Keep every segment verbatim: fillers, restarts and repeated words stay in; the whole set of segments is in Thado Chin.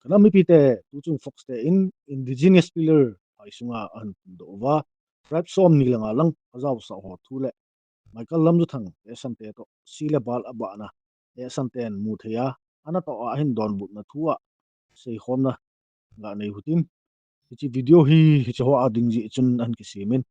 Kanam mipite, tuchung Fox te in Indigenous Pillar phai sunga ahin phundoh uva, tribe somni le nga lang ajaosah ho thu le Michael Lamjathang Tesan te toh si le bal abahna Tesan ten mu thei a, anatoh a ahin donbutna thu a seikhomna ganei uhitin, hiche video hi hiche ho a ding jeh chun ahin kisem in,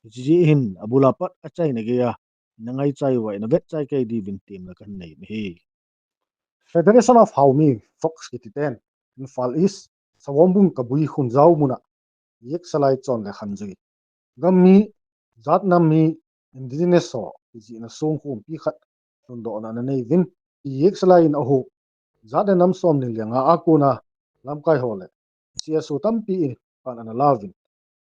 hiche jeh hin abul a pat achaina geiya ina ngaichai uva ina vetchai kei diuvin temna kahin nei ahi. Federation of Haomi, Fox kiti ten, Imphal East, Sawombung Kabui Khunjao muna Yeksalai chon le khan jui, gam mi, jat nam mi, Indigenous ho kijihna songkhompi khat phundohna ana nei uvin, Yeksalai in ahuh jat le nam somni le nga a kona lamkai ho le C S O tampi in pan ana la uvin,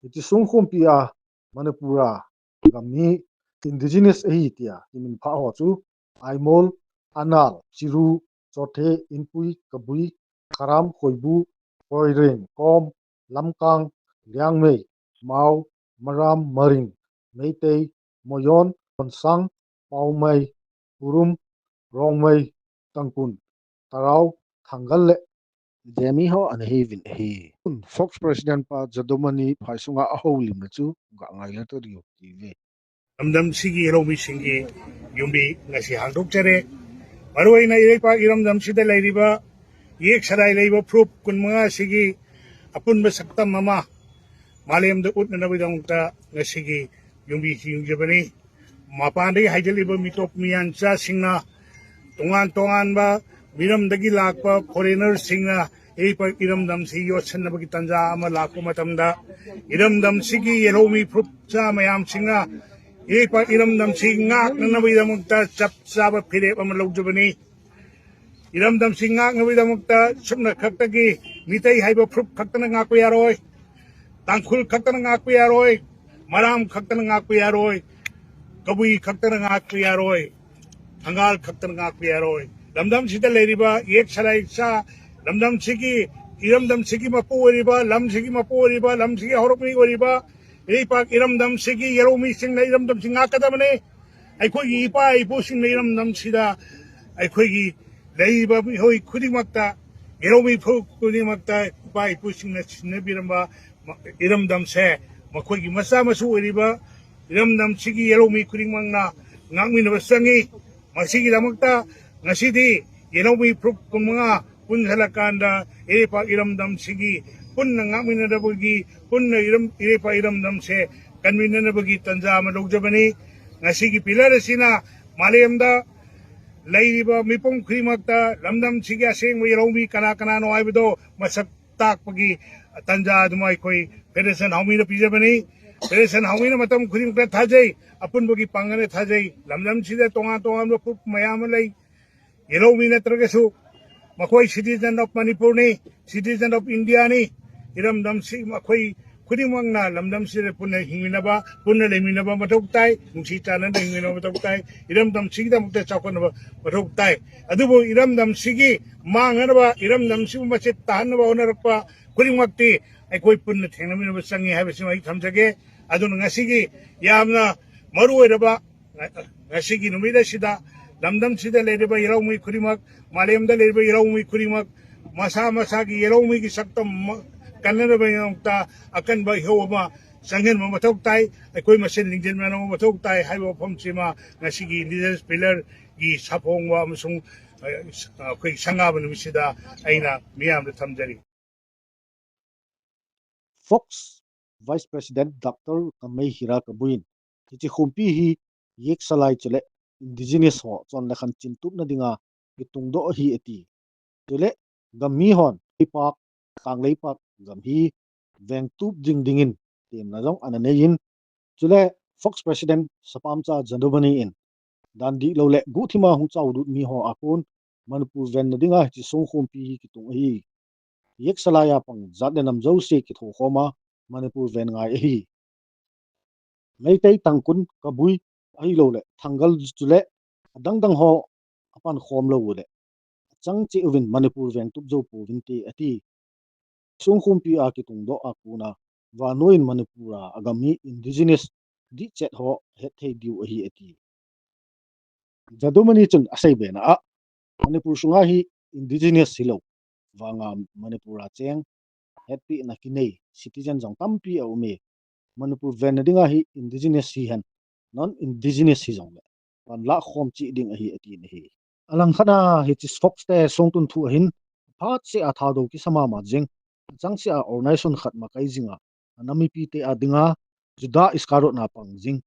hiche songkhompi a Manipur a gam mi Indigenous ahi tia kiminphah ho chu Aimol, Anal, Chiru, Chothe, Inpui, Kabui, Kharam, Khoibu, Koireng, Kom, Lamkang, Liangmei, Mao, Maram, Maring, Meitei, Moyon, Khonsang, Paomei, Urum, Rongmei, Tangkhul, Tarao, Thangal le Zeme ho ana hiuvin ahi. Fox President pa Jadonani phai sunga ahoulimna chu gangailou tadiu tive. Lamdam sigi Yellow mising gi yumbi ngasi hangdokjare. Maruoina ileipa iramdam sida leiriba, Yeksalai leiba phurop kun manga sigi apunba saktam ama malemda utnanabagidamta ngasigi yumbi hi yumjabani. Mapandagi haijeliba mitop miyancha singna, tongan tonganba miramdagi lakpa foreigner singna, ileipa iramdam si yotsannabagi tanja ama lakpa matamda, iramdam sigi Yellow mi phurop cha mayam singna, ileipa iramdam si ngaknanabagidamta chapchaba phirep ama loujabani. Iramdam si ngaknabagidamta sumna khaktagi, Meitei haiba phurop khaktana ngakpa yaroi. Tangkhul khaktana ngakpa yaroi. Maram khaktana ngakpa yaroi. Kabui khaktana ngakpa yaroi. Thangal khaktana ngakpa yaroi. Lamdam sida leiriba, Yeksalai sa, lamdam sigi, iramdam sigi mapu oiriba, lam sigi mapu oiriba, lam sigi horok mi oiriba, ileipa iramdam sigi Yellow misingna iramdam si ngakadabani. ꯑꯩꯈꯣꯏꯒꯤ ꯏꯄꯥ ꯏꯄꯨꯁꯤꯡꯅ ꯏꯔꯝꯗꯝꯁꯤꯗ ꯑꯩꯈꯣꯏꯒꯤ ꯂꯩꯔꯤꯕ ꯃꯤꯑꯣꯏ ꯈꯨꯗꯤꯡꯃꯛꯇ, ꯌꯦꯜꯍꯧꯃꯤ ꯐꯨꯔꯨꯞ ꯈꯨꯗꯤꯡꯃꯛꯇ ꯏꯄꯥ ꯏꯄꯨꯁꯤꯡꯅ ꯁꯤꯟꯅꯕꯤꯔꯝꯕ ꯏꯔꯝꯗꯝꯁꯦ, ꯃꯈꯣꯏꯒꯤ ꯃꯆꯥ ꯃꯁꯨ ꯑꯣꯏꯔꯤꯕ ꯏꯔꯝꯗꯝꯁꯤꯒꯤ ꯌꯦꯜꯍꯧꯃꯤ ꯈꯨꯗꯤꯡꯃꯛꯅ ꯉꯥꯛꯃꯤꯟꯅꯕ ꯆꯪꯉꯤ꯫ ꯃꯁꯤꯒꯤꯗꯃꯛꯇ ꯉꯁꯤꯗꯤ ꯌꯦꯜꯍꯧꯃꯤ ꯐꯨꯔꯨꯞ ꯀꯨꯟꯃꯉꯥ ꯄꯨꯟꯁꯤꯜꯂꯀꯥꯟꯗ ꯏꯔꯩꯄꯥꯛ ꯏꯔꯝꯗꯝꯁꯤꯒꯤ ꯄꯨꯟꯅ ꯉꯥꯛꯃꯤꯟꯅꯅꯕꯒꯤ, ꯄꯨꯟꯅ ꯏꯔꯝ-, ꯏꯔꯩꯄꯥꯛ ꯏꯔꯝꯗꯝꯁꯦ ꯀꯟꯃꯤꯟꯅꯅꯕꯒꯤ ꯇꯟꯖꯥ ꯑꯃ ꯂꯧꯖꯕꯅꯤ꯫ ꯉꯁꯤꯒꯤ pillar ꯑꯁꯤꯅ ꯃꯥꯂꯦꯝꯗ ꯂꯩꯔꯤꯕ ꯃꯤꯄꯨꯝ ꯈꯨꯗꯤꯡꯃꯛꯇ ꯂꯝꯗꯝꯁꯤꯒꯤ ꯑꯁꯦꯡꯕ ꯌꯦꯜꯍꯧꯃꯤ ꯀꯅꯥ ꯀꯅꯥꯅꯣ ꯍꯥꯏꯕꯗꯣ ꯃꯁꯛ ꯇꯥꯛꯄꯒꯤ ꯇꯟꯖꯥ ꯑꯗꯨꯃ ꯑꯩꯈꯣꯏ Federation ꯍꯥꯎꯃꯤꯅ ꯄꯤꯖꯕꯅꯤ꯫ Federation ꯍꯥꯎꯃꯤꯅ ꯃꯇꯝ ꯈꯨꯗꯤꯡꯃꯛꯇ ꯊꯥꯖꯩ, ꯑꯄꯨꯟꯕꯒꯤ ꯄꯥꯡꯒꯜꯅ ꯊꯥꯖꯩ꯫ ꯂꯝꯗꯝꯁꯤꯗ ꯇꯣꯉꯥꯟ ꯇꯣꯉꯥꯟꯕ ꯐꯨꯔꯨꯞ ꯃꯌꯥꯝ ꯑꯃ ꯂꯩ꯫ ꯌꯦꯜꯍꯧꯃꯤ ꯅꯠꯇ꯭ꯔꯒꯁꯨ ꯃꯈꯣꯏ citizen of ꯃꯅꯤꯄꯨꯔꯅꯤ, citizen of ꯏꯟꯗꯤꯌꯥꯅꯤ꯫ ꯏꯔꯝꯗꯝꯁꯤ ꯃꯈꯣꯏ ꯈꯨꯗꯤꯡꯃꯛꯅ ꯂꯝꯗꯝꯁꯤꯗ ꯄꯨꯟꯅ ꯍꯤꯡꯃꯤꯟꯅꯕ, ꯄꯨꯟꯅ ꯂꯩꯃꯤꯟꯅꯕ ꯃꯊꯧ ꯇꯥꯏ, ꯅꯨꯡꯁꯤ ꯆꯥꯟꯅꯅ ꯍꯤꯡꯃꯤꯟꯅꯕ ꯃꯊꯧ ꯇꯥꯏ, ꯏꯔꯝꯗꯝꯁꯤꯒꯤꯗꯃꯛꯇ ꯆꯥꯎꯈꯠꯅꯕ ꯃꯊꯧ ꯇꯥꯏ꯫ ꯑꯗꯨꯕꯨ ꯏꯔꯝꯗꯝꯁꯤꯒꯤ ꯃꯥꯡꯅꯅꯕ, ꯏꯔꯝꯗꯝꯁꯤꯕꯨ ꯃꯆꯦꯠ ꯇꯥꯍꯟꯅꯕ ꯍꯣꯠꯅꯔꯛꯄ ꯈꯨꯗꯤꯡꯃꯛꯇꯤ ꯑꯩꯈꯣꯏ ꯄꯨꯟꯅ ꯊꯦꯡꯅꯃꯤꯟꯅꯕ ꯆꯪꯉꯤ ꯍꯥꯏꯕꯁꯤꯃ ꯑꯩ ꯊꯝꯖꯒꯦ꯫ ꯑꯗꯨꯅ ꯉꯁꯤꯒꯤ ꯌꯥꯝꯅ ꯃꯔꯨ ꯑꯣꯏꯔꯕ ꯉ-, ꯉꯁꯤꯒꯤ ꯅꯨꯃꯤꯠ ꯑꯁꯤꯗ ꯂꯝꯗꯝꯁꯤꯗ ꯂꯩꯔꯤꯕ ꯌꯦꯜꯍꯧꯃꯤ ꯈꯨꯗꯤꯡꯃꯛ, ꯃꯥꯂꯦꯝꯗ ꯂꯩꯔꯤꯕ ꯌꯦꯜꯍꯧꯃꯤ ꯈꯨꯗꯤꯡꯃꯛ ꯃꯁꯥ ꯃꯁꯥꯒꯤ ꯌꯦꯜꯍꯧꯃꯤꯒꯤ ꯁꯛꯇꯝ ꯃ-, ꯀꯟꯅꯅꯕꯒꯤꯗꯃꯛꯇ ꯑꯀꯟꯕ ꯏꯍꯧ ꯑꯃ ꯆꯪꯍꯟꯕ ꯃꯊꯧ ꯇꯥꯏ꯫ ꯑꯩꯈꯣꯏ ꯃꯁꯦꯟ ꯂꯤꯡꯖꯦꯜ ꯃꯥꯟꯅꯕ ꯃꯊꯧ ꯇꯥꯏ ꯍꯥꯏꯕ ꯋꯥꯐꯝꯁꯤꯃ ꯉꯁꯤꯒꯤ Indigenous Pillar ꯒꯤ ꯁꯥꯐꯣꯡꯕ ꯑꯃꯁꯨꯡ, ꯑ, ꯑꯩꯈꯣꯏ ꯁꯪꯒꯥꯕ ꯅꯨꯃꯤꯠꯁꯤꯗ ꯑꯩꯅ ꯃꯤꯌꯥꯝꯗ ꯊꯝꯖꯔꯤ꯫ Fox Vice President Doctor Kamei Hira Kabuin, hiche khompi hi Yeksalai chule Indigenous ho chonle khan chintupna dinga kitungdoh ahi ati. Chule gam mi hon Leipak, Kangleipak gam hi vengtup ding dingin temna jong ana neiyin. Chule Fox President Sapamcha Jadonani in dan dihlou le guhthima hung chaudut mi ho a kon Manipur venna dinga hiche songkhompi hi kitung ahi. Yeksalai a pang jat le nam jouse kithokhoma Manipur ven ngai ahi. Meitei, Tangkhul, Kabui, ahilouleh Thangal chule adang dang ho apankhom lou uleh achang cheh uvin Manipur vengtup jou pouvinte ati. Songkhompi a kitungdoh a kona vannoi in Manipur a agam hi Indigenous dihchet ho hetthei diu ahi ati. Jadonani chun asei bena a, Manipur sunga hi Indigenous hilou, vanga Manipur a cheng hetpina kinei citizen jong tampi a um e. Manipur venna dinga hi indigenous hihen, non-indigenous hijongle panlah khom cheh ding ahi atin ahi. Alangkhat a hiche spokes te songtun thu ahin, phatseh a Thadou kisa mama jing, achangseh a organization khat makai jinga, ana mipite a dinga Judas Iscariot na pang jing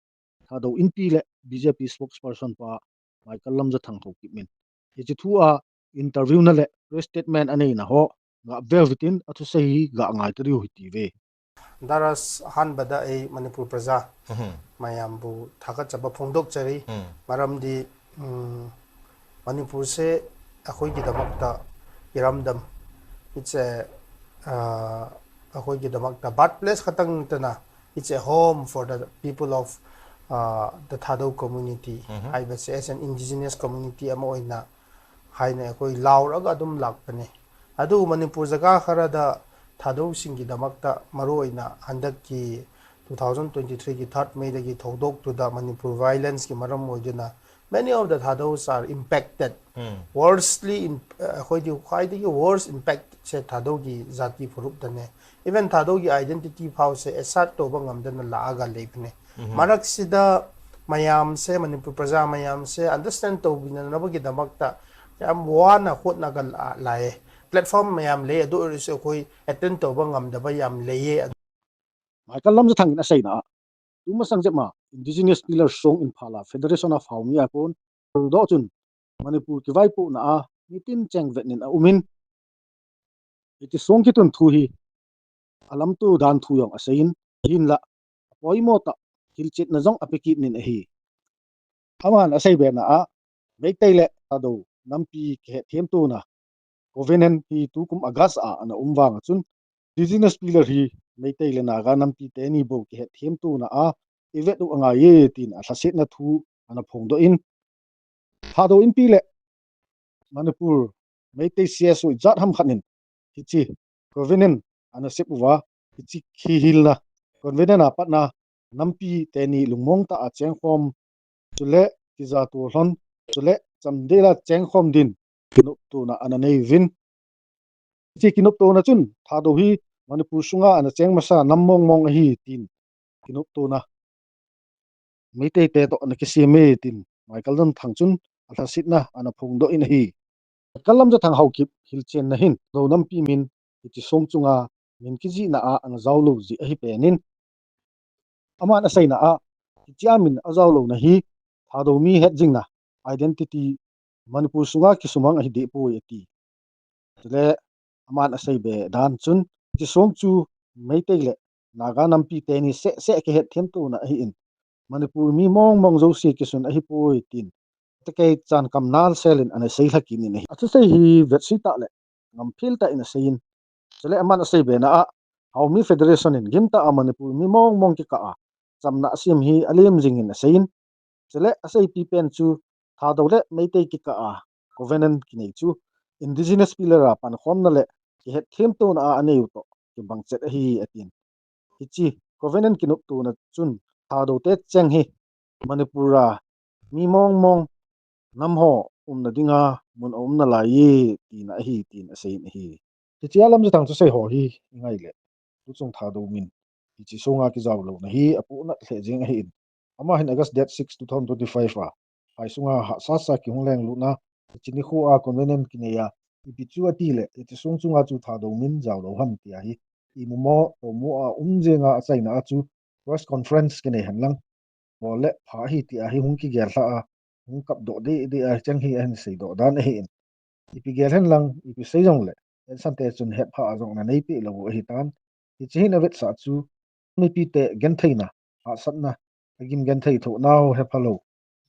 Thadou Inpi le B J P spokesperson pa Michael Lamjathang Haokip in hiche thu a interview na le press statement aneina ho gah vet utin, athusei hi gah ngai tadiu hite ve. Daras, ꯑꯍꯥꯟꯕꯗ ꯑꯩ ꯃꯅꯤꯄꯨꯔ ꯄ꯭ꯔꯖꯥ ꯃꯌꯥꯝꯕꯨ ꯊꯥꯒꯠꯆꯕ ꯐꯣꯡꯗꯣꯛꯆꯔꯤ꯫ ꯃꯔꯝꯗꯤ, ꯎꯝ, ꯃꯅꯤꯄꯨꯔꯁꯦ ꯑꯩꯈꯣꯏꯒꯤꯗꯃꯛꯇ ꯏꯔꯝꯗꯝ, it's a, ꯑ, ꯑꯩꯈꯣꯏꯒꯤꯗꯃꯛꯇ birthplace ꯈꯛꯇꯪ ꯅꯠꯇꯅ, it's a home for the people of, uh, the Thadou community ꯍꯥꯏꯕꯁꯦ, as an indigenous community ꯑꯃ ꯑꯣꯏꯅ ꯍꯥꯏꯅ ꯑꯩꯈꯣꯏ ꯂꯥꯎꯔꯒ ꯑꯗꯨꯝ ꯂꯥꯛꯄꯅꯦ꯫ ꯑꯗꯨꯕꯨ ꯃꯅꯤꯄꯨꯔ ꯖꯒꯥ ꯈꯔꯗ ꯊꯥꯗꯧꯁꯤꯡꯒꯤꯗꯃꯛꯇ, ꯃꯔꯨꯑꯣꯏꯅ ꯍꯟꯗꯛꯀꯤ two thousand twenty-threeꯒꯤ third Mayꯗꯒꯤ ꯊꯧꯗꯣꯛꯇꯨꯗ ꯃꯅꯤꯄꯨꯔ violenceꯀꯤ ꯃꯔꯝ ꯑꯣꯏꯗꯨꯅ, many of the Thados are impacted. Worstly, ꯑꯩꯈꯣꯏꯗꯤ ꯈ꯭ꯋꯥꯏꯗꯒꯤ worst impactꯁꯦ ꯊꯥꯗꯧꯒꯤ ꯖꯥꯇꯤ ꯐꯨꯔꯨꯞꯇꯅꯦ꯫ Even ꯊꯥꯗꯧꯒꯤ identity ꯐꯥꯎꯁꯦ assert ꯇꯧꯕ ꯉꯝꯗꯅ ꯂꯥꯛꯑꯒ ꯂꯩꯕꯅꯦ꯫ ꯃꯔꯛꯁꯤꯗ ꯃꯌꯥꯝꯁꯦ, ꯃꯅꯤꯄꯨꯔ ꯄ꯭ꯔꯖꯥ ꯃꯌꯥꯝꯁꯦ understand ꯇꯧꯕꯤꯅꯅꯕꯒꯤꯗꯃꯛꯇ ꯌꯥꯝ ꯋꯥꯅ ꯍꯣꯠꯅꯒ ꯂꯥꯛꯑꯦ꯫ Platform ꯃꯌꯥꯝ ꯂꯩ, ꯑꯗꯨ ꯑꯣꯏꯔꯁꯨ ꯑꯩꯈꯣꯏ attend ꯇꯧꯕ ꯉꯝꯗꯕ ꯌꯥꯝ ꯂꯩꯌꯦ꯫ Michael Lamjathang in aseina a, tumasang jep ma Indigenous Pillar Song Imphal a Federation of Haomi a kon hung doh chun, Manipur kivaipohna a nitin cheng vetnin aumin, hiche song kitun thu hi alamto dan thu jong aseiyin, hinla apoimo tah hilchetna jong ape kitnin ahi. Aman asei bena a, Meitei le Thadou nampi kihetthemtona covenant hi tukum August a ana um vanga chun, Indigenous Pillar hi Meitei le Naga nampi teni bou kihetthemtona a ivet u angaiye tin alhasetna thu ana phongdoh in, Thadou Inpi le Manipur Meitei C S O ijat ham khat in hiche covenant ana sep uva, hiche kihilna covenant a patna nampi teni lungmong tah a chengkhom, chule tijatulhon, chule chamdel a chengkhom din kinoptona ana neiuvin. Hiche kinoptona chun Thadou hi Manipur sunga ana cheng masa nam mongmong ahi tin kinoptona Meiteite toh ana kisem e tin Michael Lamjathang chun alhasetna ana phongdoh in ahi. Michael Lamjathang Haokip hilchenna hin Thadou nampi min hiche song chunga min kijihna a ana jaolou jeh ahi penin, aman aseina a, hichea min ajaolouna hi Thadou mi hetjingna, identity, Manipur sunga kisumang ahi dehpoi ati. Chule aman aseibe dan chun, hiche song chu Meitei le Naga nampi teni sehseh kihetthemtona ahin, Manipur mi mongmong jouse kisun ahipoi tin, takei chan kam nalsel in ana seilha kit in ahi. Athusei hi vetsui tah le ngamphel tah in aseiyin, chule aman asei bena a, Haomi Federation in gimtah a Manipur mi mongmong kikah a chamna asem hi alem jingin aseiyin, chule aseipi pen chu Thadou le Meitei kikah a covenant kinei chu Indigenous Pillar a pankhomna le kihetthemtona a aneiu toh kibang chet ahi atin. Hiche covenant kinoptona chun Thadoute cheng hi Manipur a mi mongmong namho umna dinga mun aum nalaiye tina ahi tin aseiyin ahi. Hichea Lamjathang thusei ho hi ingaile, tuchung Thadou min hiche songa kijaolouna hi apohnat lheh jeng ahin, ama hin August date six, two thousand twenty-five a phai sunga hahsasa kihung lenglutna, hiche nikho a covenant kinei a, ipi chu atile hiche song chunga chu Thadou min jaolou ham tia hi imumo tomo a um jenga achaina a chu press conference kinei henlang, bol le pha ahi tia hi hung kigellhah a, hung kapdoh deh deh a hicheng hi ahin seidoh dan ahin, ipi gel henlang, ipi sei jongle insungte chun hetphah a jong ana neipeh lou u ahitan. Hiche hin avetsah chu mipite gentheina, hahsatna, agim genthei thohnau hephalou,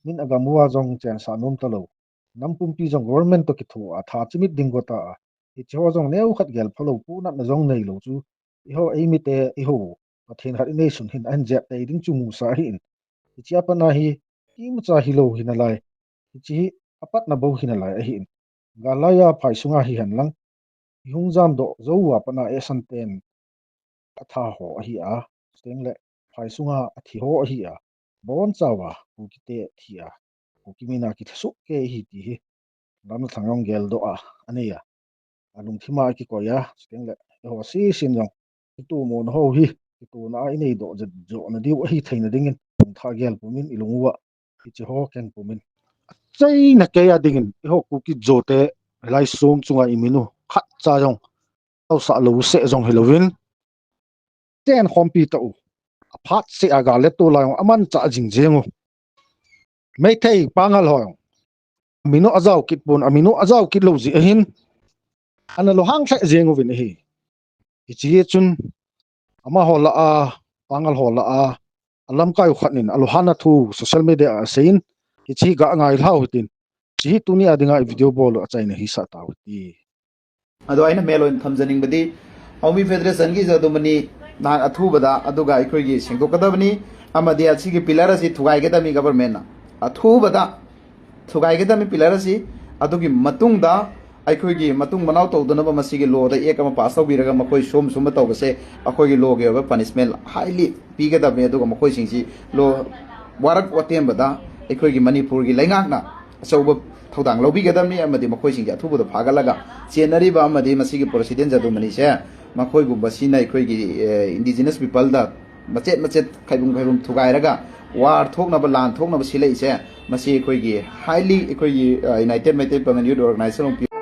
min agam uva jong chensah nom talou, nam pumpi jong government toh kitho a tha chimit ding gota a, hicheho jong neokhat gel phalou, pohnatna jong neilou chu eiho eimite eiho Pathen khat ineisun hin ahin jep tei ding chu musa ahin, hichea patna hi imacha hilou hinalai, hiche hi apatna bou hinalai ahin, gal laiya phai sunga hihenlang, ihung jamdoh jou uva patna eisanten atha ho ahi a, chutengle phai sunga athi ho ahi a, bonchauva Kukite thi a, Kuki mina kitha sohkei ahi ti hi Lamjathang jong geldoh a anei a. alungthima akikoi a, chuteng le eiho sisin jong kitu mona ho hi, kituna a inei doh jet jo na diu ahi theina dingin, lungtha gel pumin ilung uva, hiche ho keng pumin. Achaina kei a dingin, eiho Kuki Zo te, lai sung chunga imin u, khatcha jong, hausah lou seh jong hilouvin, chen khompi tau, aphat seh a gal le tol a jong amanchah jing jeng u. Meitei Pangal ho jong, amin u ajao kit pon, amin u ajao kit lou jeh ahin, ana lohang lheh jeng uvin ahi. Hiche chun, amaho lah a, Pangal ho lah a, alamkai u khat in alohang a thu social media a aseiyin, hiche ga ngai lhau hitin, hiche hi tuni a dinga i video bol u achaina hisah tau hite. ꯑꯗꯣ ꯑꯩꯅ ꯃꯦꯟ ꯑꯣꯏꯅ ꯊꯝꯖꯅꯤꯡꯕꯗꯤ, ꯑꯋꯃꯤ ꯐꯦꯗꯔꯦꯁꯟꯒꯤ ꯖꯗꯨꯃꯅꯤ ꯅꯍꯥꯟ ꯑꯊꯨꯕꯗ ꯑꯗꯨꯒ ꯑꯩꯈꯣꯏꯒꯤ ꯁꯦꯡꯗꯣꯛꯀꯗꯕꯅꯤ, ꯑꯃꯗꯤ ꯑꯁꯤꯒꯤ ꯄꯤꯂꯔ ꯑꯁꯤ ꯊꯨꯒꯥꯏꯒꯗꯕꯅꯤ ꯒꯚꯔꯟꯃꯦꯟꯠꯅ꯫ ꯑꯊꯨꯕꯗ ꯊꯨꯒꯥꯏꯒꯗꯕꯅꯤ ꯄꯤꯂꯔ ꯑꯁꯤ꯫ ꯑꯗꯨꯒꯤ ꯃꯇꯨꯡꯗ ꯑꯩꯈꯣꯏꯒꯤ ꯃꯇꯨꯡ ꯃꯅꯥꯎ ꯇꯧꯗꯅꯕ ꯃꯁꯤꯒꯤ ꯂꯣꯗ ꯑꯦꯛ ꯑꯃ ꯄꯥꯁ ꯇꯧꯕꯤꯔꯒ ꯃꯈꯣꯏ ꯁꯨꯝ ꯁꯨꯝꯕ ꯇꯧꯕꯁꯦ ꯑꯩꯈꯣꯏꯒꯤ ꯂꯣꯒꯤ ꯑꯣꯏꯕ ꯄꯅꯤꯁꯃꯦꯟꯠ ꯍꯥꯏꯂꯤ ꯄꯤꯒꯗꯕꯅꯤ꯫ ꯑꯗꯨꯒ ꯃꯈꯣꯏꯁꯤꯡꯁꯤ ꯂꯣ ꯋꯥꯔꯛ ꯋꯥꯇꯦꯝꯕꯗ ꯑꯩꯈꯣꯏꯒꯤ ꯃꯅꯤꯄꯨꯔꯒꯤ ꯂꯩꯉꯥꯛꯅ ꯑꯆꯧꯕ ꯊꯧꯗꯥꯡ ꯂꯧꯕꯤꯒꯗꯕꯅꯤ ꯑꯃꯗꯤ ꯃꯈꯣꯏꯁꯤꯡꯁꯦ ꯑꯊꯨꯕꯗ ꯐꯥꯒꯠꯂꯒ ꯆꯦꯟꯅꯔꯤꯕ ꯑꯃꯗꯤ ꯃꯁꯤꯒꯤ ꯄ꯭ꯔꯦꯁꯤꯗꯦꯟꯠ ꯖꯗꯨꯃꯅꯤꯁꯦ ꯃꯈꯣꯏꯒꯨꯝꯕꯁꯤꯅ ꯑꯩꯈꯣꯏꯒꯤ, ꯑꯦ, ꯏꯟꯗꯤꯖꯤꯅꯁ ꯄꯤꯄꯜꯗ ꯃꯆꯦꯠ ꯃꯆꯦꯠ ꯈꯥꯏꯕꯨꯝ ꯈꯥꯏꯕꯨꯝ ꯊꯨꯒꯥꯏꯔꯒ ꯋꯥꯔ ꯊꯣꯛꯅꯕ, ꯂꯥꯟ ꯊꯣꯛꯅꯕ ꯁꯤꯜꯂꯛꯏꯁꯦ, ꯃꯁꯤ ꯑꯩꯈꯣꯏꯒꯤ ꯍꯥꯏꯂꯤ ꯑꯩꯈꯣꯏꯒꯤ, ꯑ, ꯌꯨꯅꯥꯏꯇꯦꯠ ꯃꯩꯇꯩ ꯄꯥꯉꯜ ꯌꯨꯠ ꯑꯣꯔꯒꯅꯥꯏꯖꯦꯁꯟ ꯑꯣꯐ